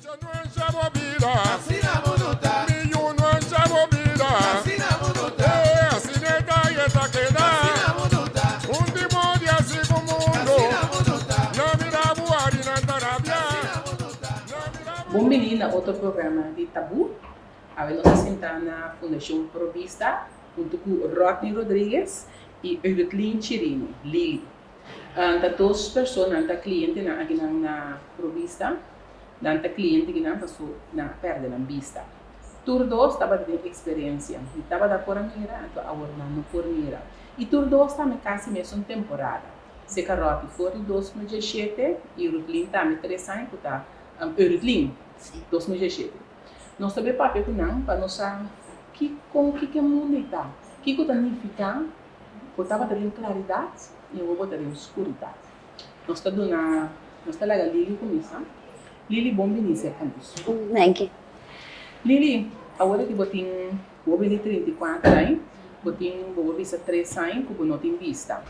Bon bini na otro programa di Tabú. Awe nos a sintá na Fundashon Pro Bista huntu ku Rodney Rodriguez i Eudetlin Chirino, Lili. Ta dos persona nan ta klientenan akinan na Pro Bista. Nan ta kliente kinan paso nan a pèrdè nan bista. Tur dos tabata den eksperensia. Mi tabata por a mira, anto awor nan no por mira. I tur dos tambe kasi mesun temporada. Seka Rocky for di 2017 i Rutlin tambe tres aña ku ta Eurutlin 2017. Nos ta bay papia ku nan pa nos sa kiko kiko e mundu ei ta, kiko ta nifiká bo tabata den klaridat i awor bo ta den skuridat. Nos ta duna, nos ta laga Lily kuminsá. Lily, bon bini serka nos. Danki. Lily, awor aki bo tin, bo bini 34 aña, bo tin, bo por bisa tres aña ku bo no tin bista.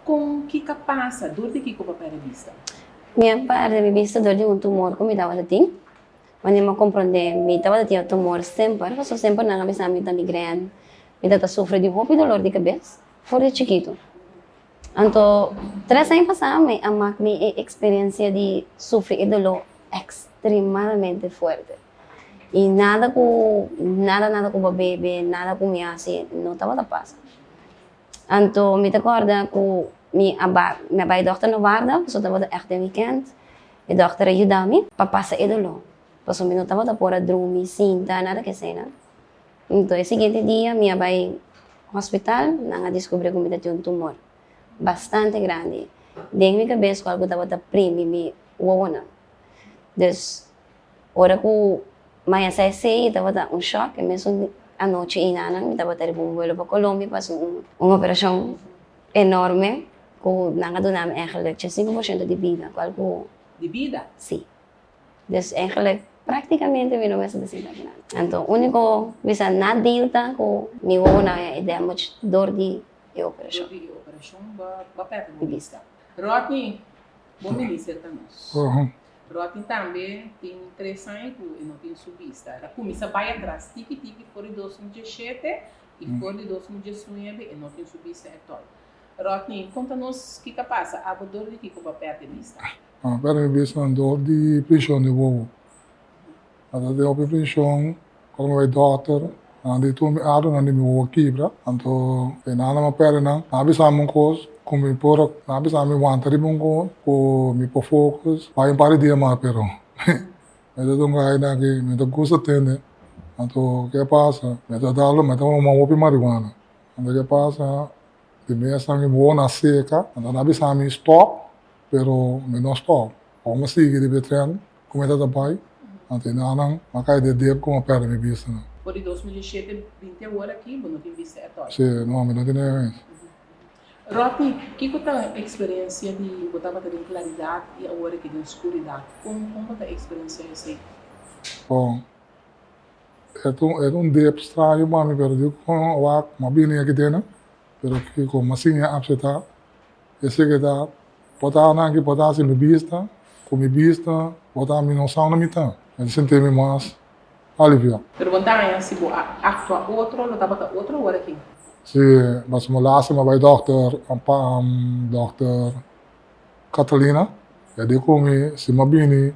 Kon, kiko a pasa? Dor di kiko bo a pèrdè bista? Mi a pèrdè mi bista dor di un tumor ku mi tabata tin. Wanneer mi a komprondé mi tabata tin e tumor semper, pasobra semper nan a bisa mi ta migrèn, mi tabata sufri di hopi dolor di kabes for di chikitu. Anto tres aña pasá mi a mak mi e eksperensia di sufri e doló ekstremadamente fuerte. I nada ku nada nada ku bo bebe, nada ku mi hasi no tabata pasa. Anto mi ta kòrda ku mi a ba mi a bai dòkter na warda pasobra tabata ègt den wikènt. E dòkter a yuda mi pa pasa e doló pasobra mi no tabata por a drumi, sinta, nada kesei nan. Anto e siguiente dia mi a bai hospital, nan a diskubri ku mi ta tin un tumor bastante grandi den mi kabes kual ku tabata primi mi wowonan. Dus ora ku mi a sa esei tabata un shòk, e mesun anochi einanan mi tabata riba un vuelo pa Colombia pa hasi un operashon enorme ku nan a duna mi eigenlijk 5% di bida kual ku. Di bida? Si. Dus eigenlijk praktikamente mi no mester ta sinta aki nan. Anto uniko bisa na deal ta ku mi wowo nan e damage dor di e operashon. Dor di e operashon bo a pèrdè bo bista. Rodney, bo minister ta nos. Rodney tambe tin tres aña ku e no tin su bista. El a kuminsá bai atras tiki tiki for di 2017 i for di 2019 e no tin su bista ètòl. Rodney, konta nos kiko a pasa. Abo dor di kiko bo a pèrdè bista? A pèrdè mi bista dor di prishon di wowo. A ta den hopi prishon, ora mi bai dòkter, nan di tur mi ardu, nan di mi wowo kibra. Anto e nan a pèrdè nan. Nan a bisa mi un kos ku mi por, nan a bisa mi wanta riba un kos ku mi por focus bai un par di dia mas, pero mi ta dunga aina aki, mi ta gusta tende. Anto ke pasa? Mi ta dal, mi ta huma hopi marihuana. Anto ke pasa? Di mes nan mi wowo na seka, anto nan a bisa mi stop, pero mi no stop. Ora mi sigui riba e tren ku mi ta bai, anto e nannan a kai den dip ku mi a pèrdè mi bista nan. For di 2007 binti awor aki bo no tin bista ètòl? Si, no, mi no tin mes. Rodney, kiko ta e eksperensia di bo tabata den klaridat i awor aki den skuridat? Kon kon bo ta eksperensia esei? Bon, e ta un e ta un dip straño pa mi, pero di kon awak mi a bini aki den nan, pero kiko mi a siña apseptá Esei ke ta por ta nan ki por ta hasi mi bista, ku mi bista por ta mi no sa unda mi ta. Mi ta sinti mi mas aliviá. Pero bo ta haña si bo a aktua otro lo tabata otro ora aki? Si, pasobra mi lasta mi a bai dòkter dòkter Catalina, e a di ku mi si mi a bini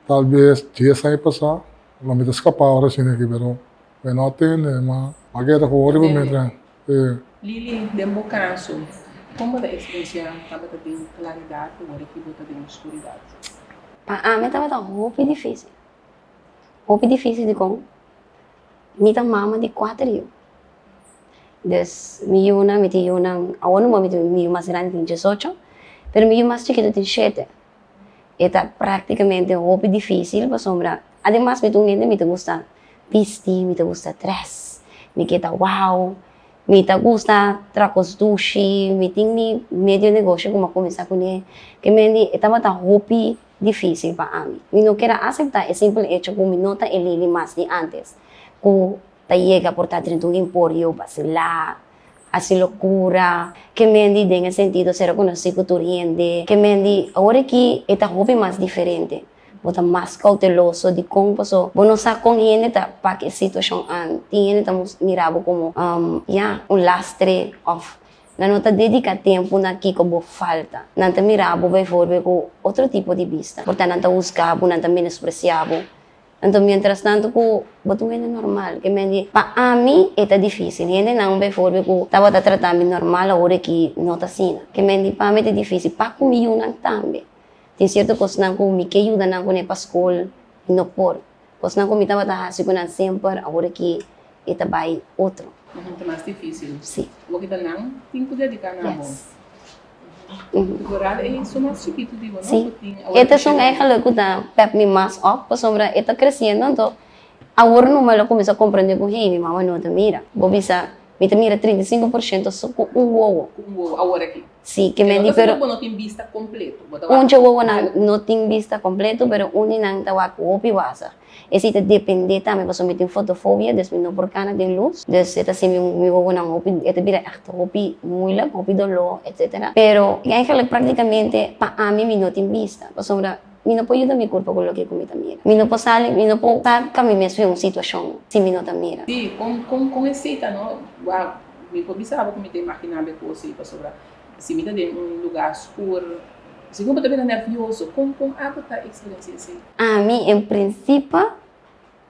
tal bes dies aña pasá lo mi ta skapá ora asina aki pero mi no a tende ma a keda ku ora riba mi tren. Lily, den bo kaso, kon bo ta eksperensiá tabata den klaridat i ora ki bo ta den oskuridat? Pa ami tabata hopi difísil. Hopi difísil dikon mi ta mama di kuater yu. Dus mi yunan, mi tin yunan, awor numa mi tin mi yu mas grandi tin diesocho, pero mi yu mas chikitu tin shete. E ta práktikamente hopi difísil pasobra ademas mi ta un hende mi ta gusta bisti, mi ta gusta dress, mi ke ta wow, mi ta gusta traha kos dushi, mi tin mi medio negoshi ku mi a kuminsá kuné, ke mendi e tabata hopi difísil pa ami. Mi no kier a aseptá e simpel echo ku mi no ta e Lily mas di ántes, ku ta yega por ta drenta un emporio, basilá, hasi lokura, ke mendi den e sentido ser konosí ku tur hende, ke mendi awor aki e ta hopi mas diferente. Bo ta mas kouteloso dikon paso bo no sa kon hende ta pak e situashon an. Tin hende ta mira bo komo ya, un lastre òf nan no ta dediká tempu na kiko bo falta. Nan ta mira bo beivoorbeeld ku otro tipo di bista. Por ta nan ta husga bo, nan ta menospresiá bo. Anto mientras tanto ku bo ta un hende normal, ke men di pa ami e ta difisil. Hendenan beivoorbeeld ku tabata trata mi normal awor aki no ta asina. Ke men di pa mi ta difisil, pa ku mi yunan tambe. Tin sierto kosnan ku mi ke yuda nan kuné pa skol i no por. Kosnan ku mi tabata hasi ku nan semper, awor aki e ta bai otro. Ta mas difísil. Sí. Bo kita nan tin ku dediká na bo. Yes. Vooral e su mas chikitu di bo, no? Sí. Ku tin awor E ta esun eigenlijk ku ta pep mi mas op, pasobra e ta kresiendo, anto awor numa el a kuminsá komprendé ku, hey, mi mama no ta mira. Bo bisa, mi ta mira 35% so ku un wowo. Ku un wowo, awor aki. Sí, ke men di pero. Bo no tin bista kompleto. Bo ta wak. Un dje wowonan no tin bista kompleto, pero un di nan ta wak hopi wasa. Esei ta dependé tambe pasobra mi tin fotofobia, dus mi no por kana den lus. Dus e ta hasi mi mi wowonan hopi, e ta bira ègt hopi moeilijk, hopi doló, etsetera. Pero eigenlijk praktikamente pa ami mi no tin bista, pasobra mi no por yuda mi kurpa ku loke ku mi ta mira. Mi no por sali, mi no por saka mi mes fen un situashon si mi no ta mira. Sí, kon kon kon esei ta no? Wak. Mi por bisa bo ku mi ta imaginá be kos ei pasobra si mi ta den un lugá skur, sigur bo ta bira nèrvioso. Kon kon abo ta eksperensiá esei? Ami en prinsipe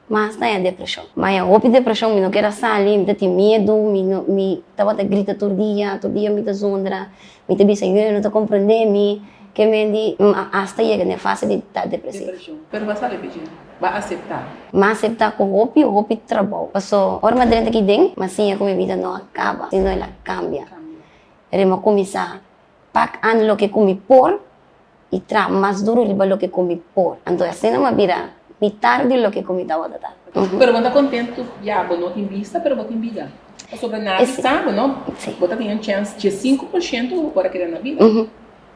mas ta haña depreshon. Mi haña hopi depreshon, mi no kier a sali, mi ta tin miedu, mi no mi tabata grita tur dia, tur dia mi ta zondra, mi ta bisa yu no ta komprendé mi, ke men di mi a asta yega na e fase di ta depresivo. Depreshon. Pero bo a sali p'e? Bo a aseptá? Mi a aseptá ku hopi, hopi trabou. Paso ora mi a drenta aki den, mi a siña ku mi bida no a kaba, sino el a kambia. Pero mi a kuminsá pak an loke ku mi por i traha mas duru riba loke ku mi por. Anto asina mi a bira mitar di loke ku mi tabata ta. Pero bo ta kontentu? Ya, bo no tin bista, pero bo tin bida. Pasobra nada sa bo, no? Bo ta tin un chèns dje 5% ku bo por a keda na bida.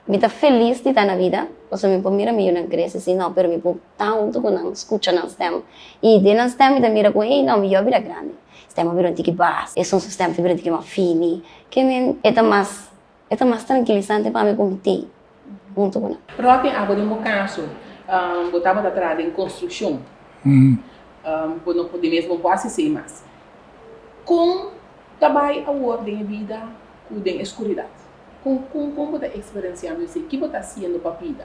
Mi ta felis di ta na bida, pasobra mi por mira mi yunan krese, si no, pero mi por ta huntu ku nan, skucha nan stèm. I den nan stèm mi ta mira ku, hey, no, mi yu a bira grandi. Stèm a bira un tiki bas, esun su stèm ta bira un tiki mas fini. Ke men, e ta mas, e ta mas trankilisante pa mi ku mi tei huntu ku nan. Rocky, abo den bo kaso, bo tabata traha den konstrukshon. Bo no por, di mes bo por hasi esei mas. Kon ta bai awor den e bida ku den e skuridat? Kon kon kon bo ta eksperensiando esei? Ki bo ta hasiendo pa bida?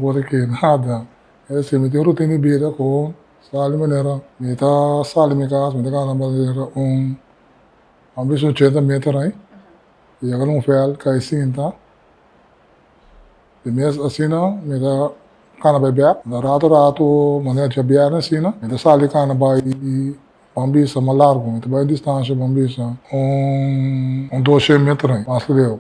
Por ke nada. Es decir, mi tin un rutina di bida ku sali manera mi ta sali mi kas, mi ta gana manera un a bisa 80 meter ai, yega na un vèlt kai sinta. Di mes asina mi ta kana bai bèk. Na ratu ratu manera djabièrnè asina mi ta sali kana bai Ban bisa mas largu, mi ta bai un distansha ban bisa un un 200 meter ei, mas leu.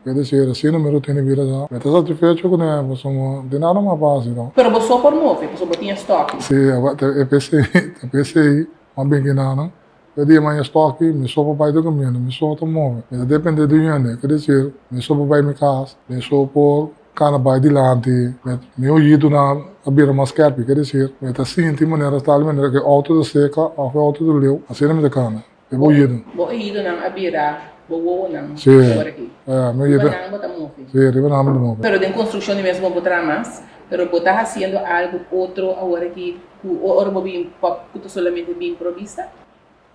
Ke desir, asina mi rutina di bida ta. Mi ta satisfecho kuné, pasobra di nada mas fásil no. Pero bo so por move, pasobra bo tin e stòki. Sí, e p'esei, ta p'esei mi a bin kinanan. E dia mi a haña stòki, mi so por bai tur kaminda, mi so ta move. Mi ta dependé di un hende, ke desir, mi so por bai mi kas, mi so por Kana bai dilanti, mi oidonan a bira mas skerpi, ke desir, mi ta sinti manera tal manera ku e outo ta seka òf e outo ta leu, asina mi ta kana, e bo oido. Bo oidonan a bira bo wowonan awor aki? Si, mi oido. Riba nan bo ta move? Si, riba nan mi ta move. Pero den konstrukshon di mes bo por traha mas, pero bo ta hasiendo algu otro awor aki ku ora bo bin pòp ku ta solamente bin provista?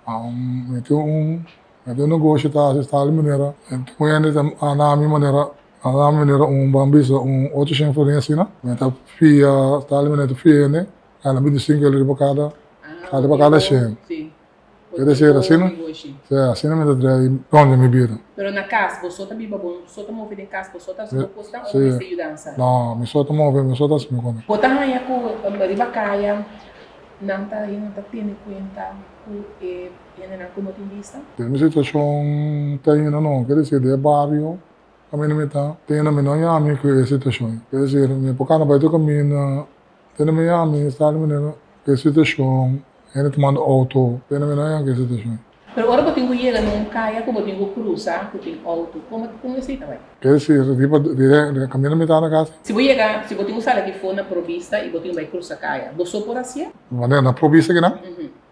Mi tin un mi tin un negoshi ta hasi tal manera un hende ta na mi manera na mi manera un ban bisa un ocho shen florin asina mi ta fia tal manera ta fia hende gana 25 euro riba kada riba kada shen ke desir asina si asina mi ta traha don di mi bida. Pero na kas bo so ta biba bo so ta move den kas bo so ta hasi bo kosnan o bo mester yudansa? No mi so ta move mi so ta hasi mi kosnan. Bo ta haña ku riba kaya Nan ta hende ta tene kuenta ku e hendenan ku no tin bista? Den mi situashon ta ainda no, ker desir den e bario kaminda mi ta, te ainda mi no yami ku e situashon. Ker desir mi por kana bai tur kaminda, te ainda mi yami sta di manera ku e situashon, hende ta manda outo, te ainda mi no yami ku e situashon. Pero ora bo tin ku yega na un kaya ku bo tin ku krusa ku tin outo, komo kon esei ta bai? Ke desir, riba di kaminda mi ta na kas. Si bo yega, si bo tin ku sali aki for na Provista i bo tin ku bai krusa kaya, bo so por hasié? Wanneer na Provista kinan?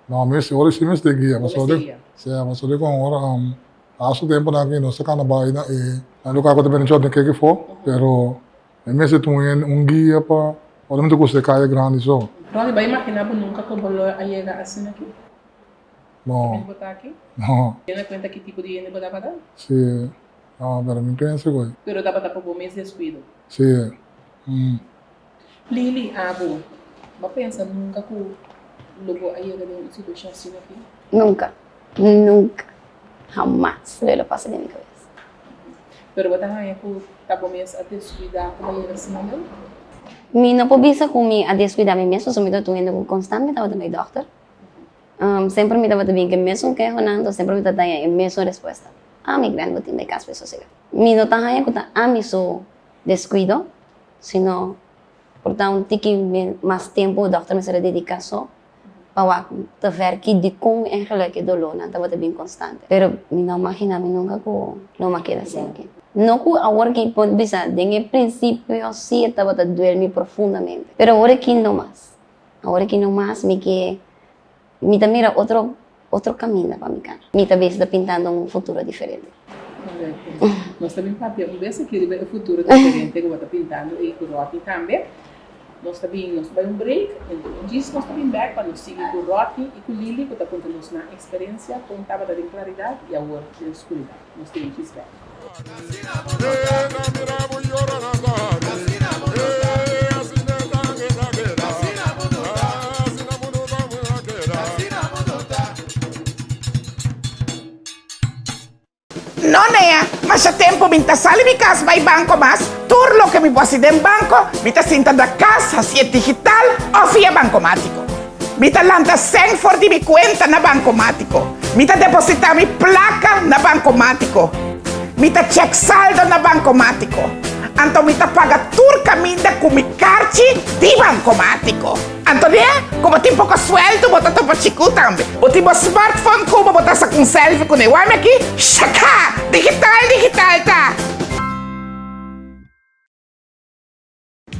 No, mi ora si mi mester guia. Bo mester guia. Si, pasobra di kon ora haso temponan aki nos ta kana bai na e lugar ku ta bini chòt den keke for, pero mi mester tin un guia pa. Ora mi ta gusta e kaya grandi so. Ronnie, bo a imagina bo nunka ku bo lo a yega asina aki? No. Kaminda bo ta aki? No. Tene kuenta ki tipo di hende bo tabata? Si. No, pero mi pensa ku. Pero tabata pa bo mes deskuido? Si. Mm. Lily, abo, bo a pensa nunka ku lo bo a yega den un situashon asina aki? Nunka. Nunka. Hamas lo el a pasa den mi kabes. Pero bo ta haña ku ta bo mes a deskuidá ku bo a yega asina leu? Mi no por bisa ku mi a deskuidá mi mes pasobra mi ta un hende ku konstant mi tabata bai dòkter. Semper mi tabata bin ku e mesun kehonan, enton semper mi ta haña e mesun respuesta. Ami grandi bo tin bai kas pa e sosegá. Mi no ta haña ku ta ami su deskuido, sino por ta un tiki mas tempu dòkter mester a dediká so pa wak ta ver ki dikon eigenlijk e dolónan tabata bin konstante. Pero mi no maginá mi nunka ku lo mi a keda asina aki. No ku awor ki por bisa den e prinsipio si e tabata duel mi profundamente, pero awor aki no mas. Awor aki no mas mi ke mi ta mira otro otro kaminda pa mi kana. Mi ta bes ta pintando un futuro diferente. Correcto. Nos ta bin papia un bes aki riba e futuro diferente ku bo ta pintando ei ku Rodney tambe. Nos ta bin, nos ta bai un break, en djis nos ta bin bek pa nos sigui ku Rodney i ku Lily ku ta konta nos nan eksperensia kon tabata den klaridat i awor den skuridat. Nos ta bin djis bek. No Nea, masha tempo mi n'ta sali mi kas bai banko mas, tur loke mi bo hasi den banko, mi ta sinta na kas hasié digital òf via bankomátiko. Mi ta lanta sèn for di mi kuenta na bankomátiko. Mi ta depositá mi plaka na bankomátiko. Mi ta chèk saldo na bankomátiko. Anto mi ta paga tur kaminda ku mi karchi di bankomátiko. Anto ne, ku bo tin poko suèldu bo ta topa chiku tambe. Bo tin bo smartphone ku bo, bo ta saka un selfie kuné. Wak mi aki? Shaka! Digital, digital ta!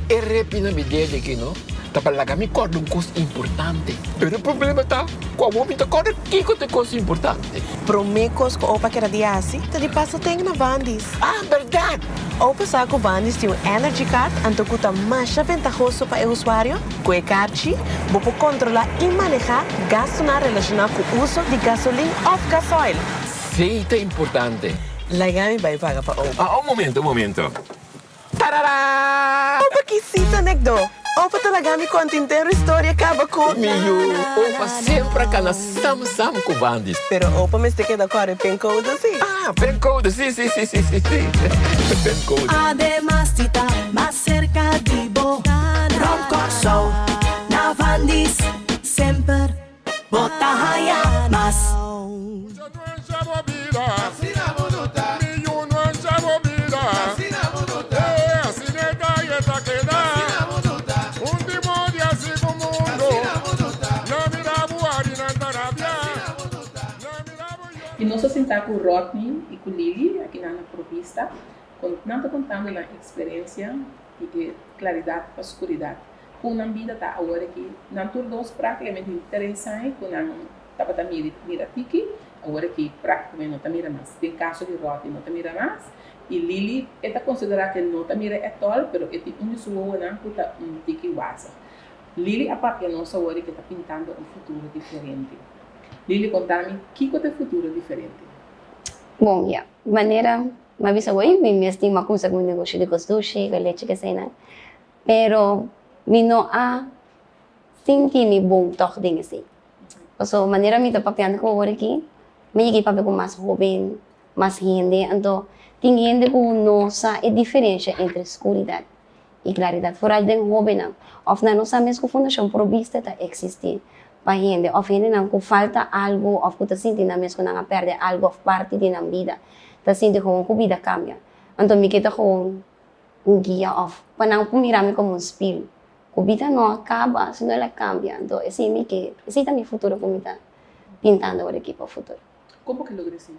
E repi na mi dede aki no ta pa laga mi kòrda un kos importante. Pero e problema ta ku awor mi ta kòrda kiko ta e kos importante. Promé kos ku opa keda di hasi ta di pasa ten na Vandy's. Ah, bèrdat! Opa sa ku Vandy's tin un Energy Card anto ku ta masha ventahoso pa e usuario. Ku e karchi bo por kontrolá i manehá gastunan relashoná ku uso di gasolin òf gasoil. Sí, ta importante. Laga mi bai paga pa opa. Ah, un momento, un momento. Tarara! Opa kisita nekdo! Opa ta laga mi konta intero historia kaba ku. Mi yu, opa semper a kana sam sam ku bandis. Pero opa mester keda kore pencode si. Ah, pencode, si, si, si, si, si, si. Pencode. Ademas di ta mas serka di bo, Rònt Kòrsou, na Vandis, semper bo ta haña mas. I nos a sintá ku Rodney i ku Lily aki nan na Provista, kon nan ta kontando nan eksperensia di e klaridat pa skuridat. Ku nan bida ta awor aki, nan tur dos práktikamente tin tres aña ku nan tabata mira mira tiki, awor aki práktikamente no ta mira mas. Den kaso di Rodney no ta mira mas i Lily e ta konsiderá ku e no ta mira ètòl, pero e tin un di su wowonan ku ta un tiki wazig. Lily a papia nos awor ku e ta pintando un futuro diferente. Lily konta mi kiko ta e futuro diferente? Bon, ya. Manera mi a bisa bo, mi mes tin mi a kumsa ku mi negoshi di kos dushi, ku lechi, keseinan. Pero mi no a sinti mi bon tòg den esei. Pasobra manera mi ta papiando ku awor aki, mi yega papia ku mas hóben, mas hende, anto tin hende ku no sa e diferensha entre skuridat i klaridat, foral den hóbennan. Òf nan no sa mes ku Fundashon Pro Bista ta eksistí pa hende, òf hendenan ku falta algu òf ku ta sinti nan mes ku nan a pèrdè algu òf parti di nan bida, ta sinti gewoon ku bida kambia. Anto mi ke ta gewoon un guia of pa nan por mira mi como un spil cu bida no a caba sino el a cambia anto esey mi ke esey ta mi futuro cu mi ta pintando awor aki pa futuro. Con bo ke logra esey?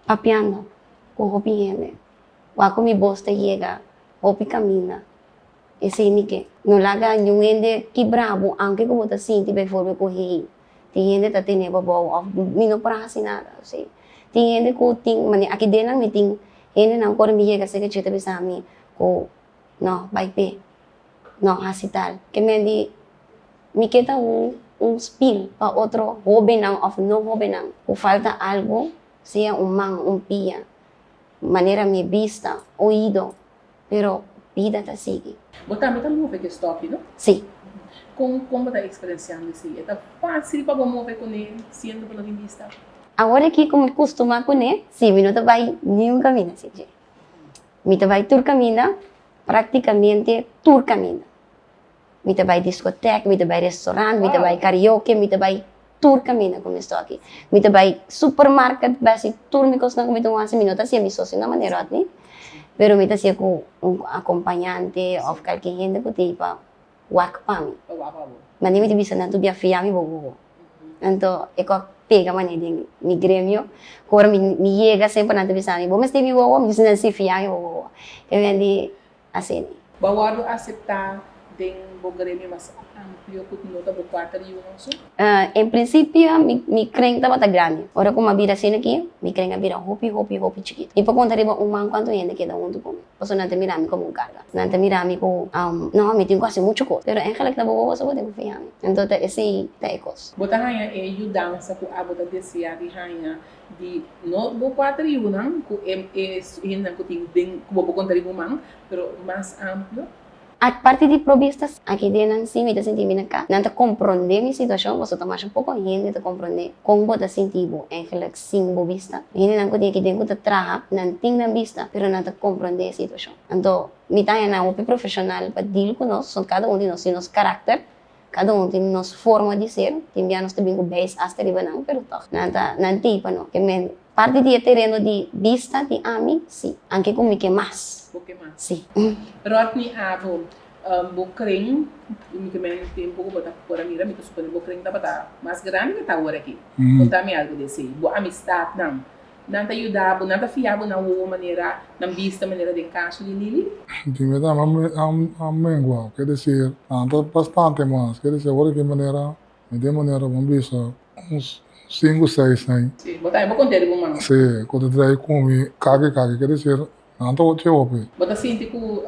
Papiando cu hopi hende wak cu mi bos ta yega hopi caminda esey mi ke no laga niun hende kibra bo aunke cu bo ta sinti bijvoorbeeld cu hey tin hende ta tene bo abou of mi no por haci nada osea tin hende cu tin mane aki den mi tin Hendenan ku ora mi yega serka dje ta bisa mi ku no, bai p'e. No hasi tal. Ke men di mi ke ta un un spil pa otro hobennan òf no hobennan ku falta algu, sea un man, un pia, manera mi bista, oido, pero bida ta sigui. Bo tambe ta move ku e stòki, no? Sí. Kon kon bo ta eksperensiando esei? E ta fásil pa bo move kuné siendo bo no tin bista? Awor aki ku mi kustumá kuné, sí, mi no ta bai niun kaminda sin dje. Mi ta bai tur kaminda, práktikamente tur kaminda. Mi ta bai diskotek, mi ta bai restaurant, mi ta bai karaoke, mi ta bai tur kaminda ku mi stòki. Mi ta bai supermarket, bai hasi tur mi kosnan ku mi ta hasi. Mi no ta hasié mi so sino manera Rodney, pero mi ta hasié ku un akompañante òf kalke hende ku tin pa wak pa mi. Manera mi ta bisa nan tur bia fia mi bo wowo. Anto e kòk pega manera den mi gremio ku ora mi yega semper nan ta bisa mi bo mester mi wowo? Mi bisa nan si fia mi bo wowo. E men di asina. Bo a wòrdu aseptá den bo gremio mas amplio ku no ta bo kuater yunan so? En prinsipio mi kren tabata grandi. Ora ku mi a bira asina aki, mi kren a bira hopi hopi hopi chikitu. Mi por konta riba un man kuantu hende keda huntu ku mi, pasobra nan ta mira mi komo un karga. Nan ta mira mi ku, no, mi tin ku hasi muchu kos. Pero engelik ta bo bobo so bo tin ku fiha mi. Anto ta esei ta e kos. Bo ta haña e yudansa ku abo ta deseá di haña di no bo kuater yunan ku e hendenan ku tin den ku bo por konta riba un man, pero mas amplio. A parti di probista aki den nan si mi ta sinti mi na ka. Nan ta komprondé mi situashon pasobra ta masha poko hende ta komprondé kon bo ta sinti bo eigenlijk sin bo bista. Hendenan ku tin aki den ku ta traha nan tin nan bista pero nan ta komprondé e situashon. Anto mi ta haña nan hopi profeshonal pa deal ku nos, pasobra kada un di nos tin nos karakter, kada un tin nos forma di ser, tin bia nos ta bin ku beis asta riba nan pero tòg nan ta nan tin pa no. Ke men Parti di e tereno di bista di ami, si. Anke ku mi ke mas. Bo ke mas. Si. Rodney abo, bo kren, mi ke men tempu ku bo ta por a mira, mi ta supone bo kren tabata mas grandi ke ta awor aki. Konta mi algu di esei. Bo amistatnan, nan ta yuda bo, nan ta fia bo na wowo manera, nan bista manera den kaso di Lily? Di mi tambe a mengua, ke desir, nan ta bastante mas, ke desir awor aki manera Mi den manera bo bisa uns sinku seis aña. Si, bo ta bo konta di bo mama. Si, ku ta trae ku mi kaki kaki, ke desir nan ta ochi hopi. Bo ta sinti ku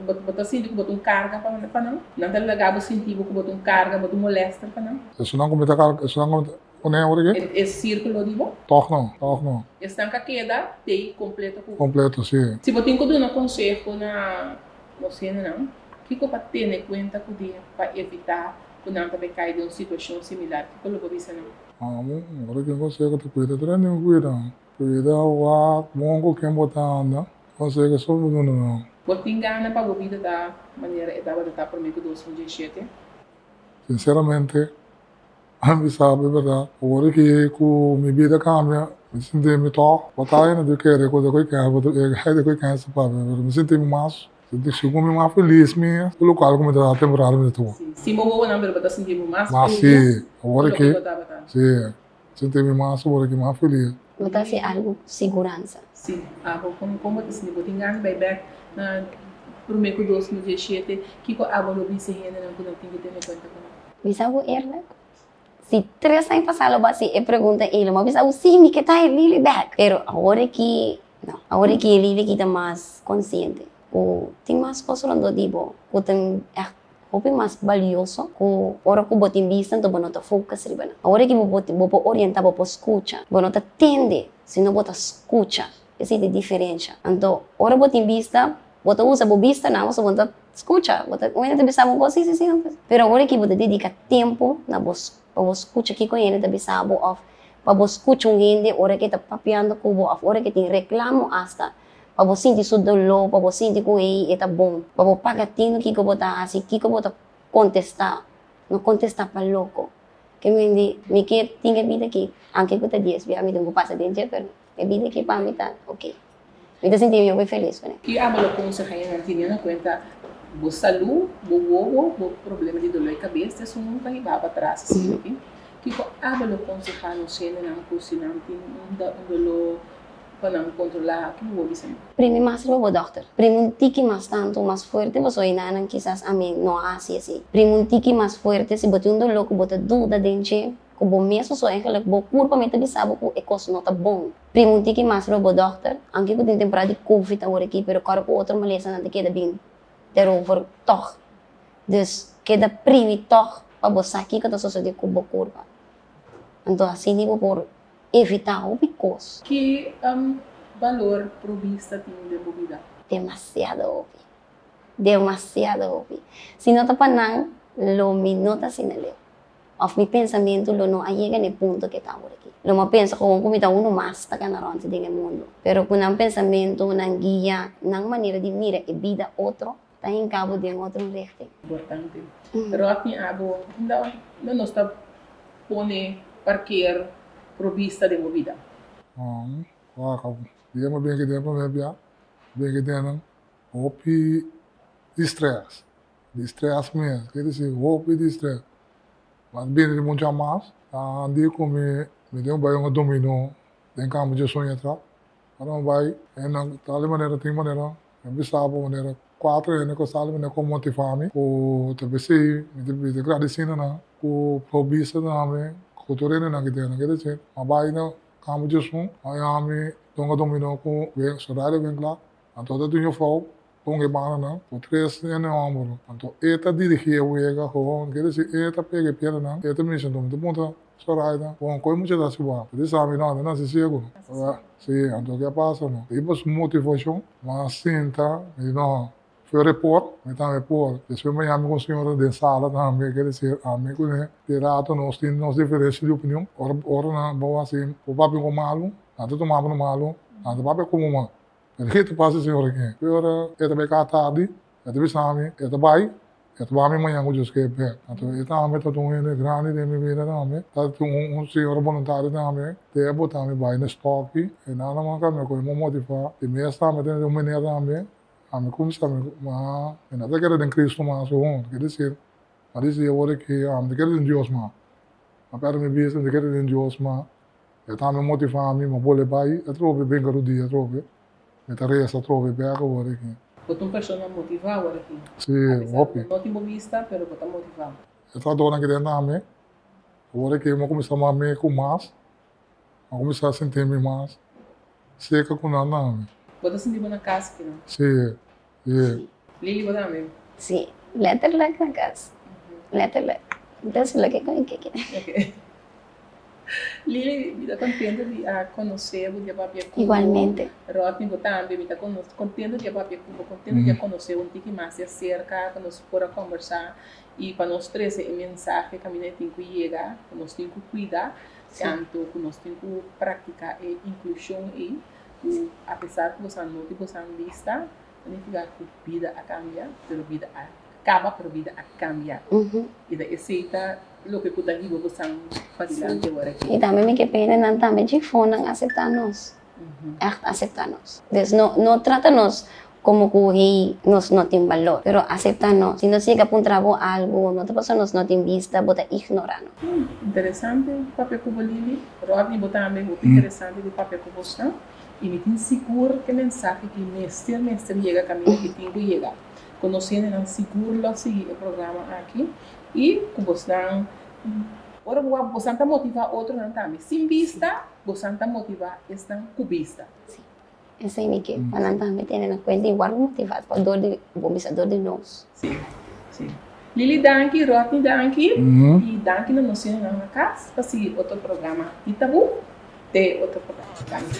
bo ta sinti ku bo ta un karga pa nan? Nan ta laga bo sinti bo ku bo ta un karga, bo ta un molester pa nan? Esunnan ku mi ta karga, esunnan ku mi ta pone awor aki? E sirkulo di bo? Tòg no, tòg no. Esnan ka keda tei kompleto ku bo? Kompleto, si. Si bo tin ku duna konseho na nos hendenan, kiko pa tene kuenta ku di pa evitá ku nan ta bay kai den un situashon similar, kiko lo bo bisa nan? Amo, ora ken konseho ta kuida ta den kuida. Kuida wak bon ku ken bo ta anda, konseho so bo duna nan. Bo tin gana pa bo bida ta manera e tabata ta promé ku 2017? Sinseramente, ami sa e bèrdat. Ora ki ku mi bida kambia, mi sinti mi tòg bataya na di kere ku ta koe kèns, e koe kèns ta papia, pero mi sinti mi mas. Segun mi mas felis mi ku lokual ku mi ta temporada mi ta tuba. Si bo wowonan pero bo ta sinti bo mas Mas felis si, awor ku loke aki bo tabata. si, sinti mi mas awor aki mas felis. Bo ta hasi algu ku siguransa. Si, abo kon kon bo ta sinti? Bo tin gana di bai bek na promé ku 2017? Kiko abo lo bisa hendenan ku nan tin ku tene kuenta ku nan? Bisa bo eerlijk, si tres aña pasá lo bo hasi e pregunta ei lo bo a bisa bo si mi ke ta e Lily bek. Pero awor aki No. Awor aki e Lily ki ta mas konsiente ku tin mas kos rondó di bo ku ta ègt hopi mas balioso ku ora ku bo tin bista anto bo no ta focus riba nan. Awor aki bo por bo por orientá, bo por skucha. Bo no ta tende, sino bo ta skucha. Esei ta e diferensha. Anto ora bo tin bista, bo ta usa bo bistanan pasobra bo no ta skucha. Bo ta un hende ta bisa bo un kos, si, si, si. Pero awor aki bo ta dediká tempu na bo Pa bo skucha kiko hende ta bisa bo òf pa bo skucha un hende ora ke ta papiando ku bo òf ora ke tin reklamo asta pa bo sinti su doló, pa bo sinti ku ei e ta bon. Pa bo paga tinu kiko bo ta hasi, kiko bo ta kontestá. No kontestá pa loko. Ke men di, mi ke tin e bida aki, anke ku ta dies bia mi tin ku pasa den dje, pero e bida aki pa mi ta oke. Mi ta sinti mi hopi felis kuné. Ki abo lo konsehá e nan teniendo na kuenta bo salú, bo wowo, bo problema di doló di kabes ta esun ta hiba bo atras asina aki? Kiko abo lo konsehá nos hendenan ku si nan tin un doló pa nan kontrolá? Kiko bo bisa nan? Primi mas riba bo dòkter. Primi un tiki mas tantu, mas fuerte pasobra e nannan kisas ami no a hasi así. Primi un tiki mas fuerte si bo tin un doló ku bo ta duda den dje, ku bo mes pasobra eigenlijk bo kurpa mi ta bisa bo ku e kos no ta bon. Prima un tiki mas riba bo dòkter, anke ku tin temporada di covid awor aki, pero kòrda ku otro malesanan ta keda bin terover tòg. Dus keda primi tòg pa bo sa kiko ta sosodé ku bo kurpa. Anto asina bo por evitá hopi kos. Ki balor Provista tin den bo bida? Demasiado hopi. Demasiado hopi. Si no ta pa nan, lo mi no ta asina leu. Of mi pensamentu lo no a yega na e punto ke ta awor aki. Lo mi a pensa komo ku mi ta unu mas ta kana rònt den e mundu. Pero ku nan pensamentu, nan guia, nan manera di mira e bida otro, ta hinka bo den otro richting. Importante. Rodney abo unda nos ta pone parkeer provista den bo bida? Wak, dia mi a bin aki den prome bia, bin aki den hopi di stress. Di stress mes, ke disi hopi di stress. Mas bini di mucha mas, a di ku mi mi tin ku bai un domino den kamber dje soña atrás. Ora mi bai, e nan tal di manera tin manera, mi bisa bo manera kuater hende ku sali manera ku motiva mi, ku ta pesei mi ta mi ta gradisi na nan ku por bisa na mi ku tur hendenan ki tin. Ke disi, mi bai na kamber dje sun, a yami donga domino ku sorario bin kla, anto ta tin yufrou. Con e bananan cu tres hende homber. Anto e ta dirigi e wega gewoon, quiere decir e ta pega e piedra-nan, e ta mishi. Anto mi ta puntra Zoraida, bon, con e mucha ta haci bo? E di sa mi no, mi naci ciego. Si, anto ke a pasa no? Riba su motivacion, mi a sinta, mi di no, fue report, mi tambe por. Despues mi a yami cu un señora den sala tambe, quiere decir ami cu ne, di rato nos tin nos diferencia di opinion, ora ora nan bo haci, bo papia cu malu, nan ta tuma bo na malu, nan ta papia como ma. Pero ke ta pasa señor aki? Ki ora e ta bai ka tardi, e ta bisa mi, e ta bai, e ta bai mi mañan ku Dios ke bek. Anto e tambe ta un hende grandi den mi bida tambe, ta un señora boluntario tambe, te a bota mi bai na stoki, e nada mas ka mi a kohe mi motiva, di mes tambe ta un meneer tambe, ami kumsa mi ma mi no ta kere den Cristo mas aun, ke desir, a disi awor aki ami ta kere den Dios mas, a perde mi bista mi ta kere den Dios mas. E tambe motivá mi, mi a bolbe bai atrobe brinka rudia atrobe. Mi ta resa atrobe bek awor aki. Bo ta un persona motivá awor aki. Sí, hopi. Apesar ku bo no tin bo bista, pero bo ta motivá. E trahadónan ki den tambe, awor aki mi a kuminsá mami ku mas, mi a kuminsá sinti mi mas serka ku nan tambe. Bo ta sinti bo na kas aki no? Sí, sí. Lily, bo tambe? Sí, letterlijk na kas. Letterlijk. Mi ta hasi loke ku mi ke. Oké. Lily, mi ta contento di a conoce bo, di a papia cu bo. Igualmente. Rodney, bo tambe. Mi ta contento di a papia cu bo, contento di a conoce bo un tiki mas di acerca, pa nos por a conversa y pa nos trece e mensahe caminda e tin cu yega, cu nos tin cu cuida, tanto cu nos tin cu practica e inclusion ey, cu apesar cu boso a no tin boso bista, ta nifica cu bida a cambia, pero bida a caba, pero bida a cambia. Y ta esey ta Loke ku ta hiba bosan padilanti awor aki. I tambe mi ke pidi nan tambe djifonan aseptá nos. Ègt aseptá nos. Dus no no trata nos komo ku hey nos no tin balor, pero aseptá nos. Si nos yega puntra bo algu, no ta pasobra nos no tin bista, bo ta ignorá nos. Interesante papia ku bo Lily. Rodney bo tambe hopi interesante di papia ku bosnan i mi tin sigur ke mensahe ki mester mester yega kaminda ki tin ku yega. Konosiendenan sigur lo sigui e programa aki. I ku bosnan, ora bo wak, bosan ta motivá otronan tambe. Sin bista, bosan ta motivá esnan ku bista. Sí, esei mi ke pa nan tambe tene na kuenta i wòrdu motivá pa dor di bo bisa, dor di nos. Sí, sí. Lily danki, Rodney danki, i danki na nos hendenan na kas pa sigui otro programa di Tabú. Te otro programa. Danki.